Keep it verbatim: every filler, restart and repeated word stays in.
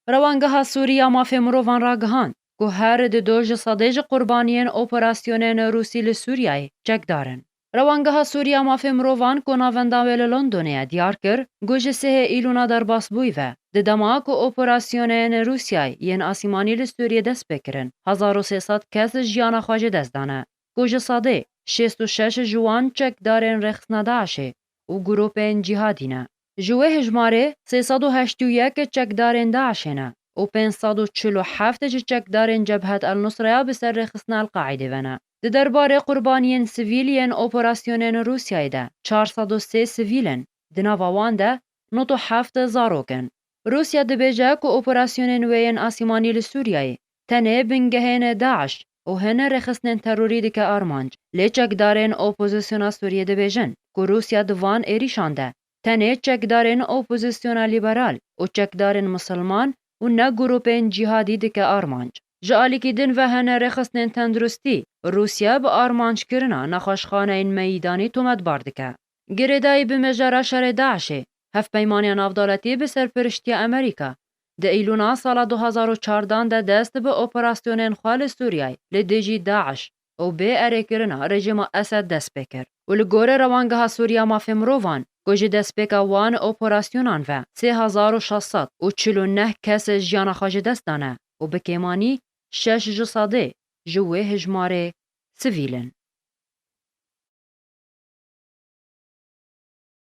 Rewangeha Sûrî ya Mafê Mirovan ragihand ku her di do ji sedê ji qurbaniyên operasyonên Rûsî li Sûriyeyê çekdar in. Rewangeha Sûrî ya Mafê Mirovan ku navenda wê li Londonê ye diyar kir ku ji sihê Îlûna derbasbûyî ve, di dema ku operasyonên Rûsyayê yên asîmanî li Sûriyê dest pê kirin, hezar û sê sed kes jiyana xwe ji dest dane, ku ji sedê şêst û şeş ji wan çekdarên rêxistina DAIŞê û grûpên cîhadî ne. Ji wê hejmarê sê sed û heştê û yek çekdarên DAIŞê ne û pênc sed û çil û heft ji çekdarên Cebhet El Nusraya bi ser rêxistina El Qaîdê ve ne. Di derbarê qurbaniyên sivîl yên operasyonên Rûsyayê de çar sed û sê sivîl in, di nava wan de nod û heft zarok in. Rûsya dibêje ku operasyonên wê yên asîmanî li Sûriyeyê tenê bingehên DAIŞ û hin rêxistinên terorî dike armanc, lê çekdarên opozisyona Sûriyê dibêjin ku Rûsya di van êrîşan de tenê çekdarên opozisyona lîberal û çekdarên misilman û ne grûpên cîhadî dike armanc. Ji alîkî din ve hene rêxistinên tenduristî Rûsya bi armanckirina nexweşxaneyên meydanî tometbar dike. Girêdayî bi mijara şerê DAIŞê, Hevpeymaniya Navdewletî bi serpiriştiya Amerîka di Îlûna sala du hezar û çardan de dest bi operasyonên xwe li Sûriyeyê li dijî DAIŞ û bê erêkirina rejîma Esed dest pê kir û li gorî Rewangeha Sûrî ya Mafê Mirovan ku ji destpêka wan operasyonan ve sê hezar û şeş sed û çil û neh kes jiyana xwe ji dest dane û bi kêmanî şeş ji sedê ji wê hejmarê sivîl in.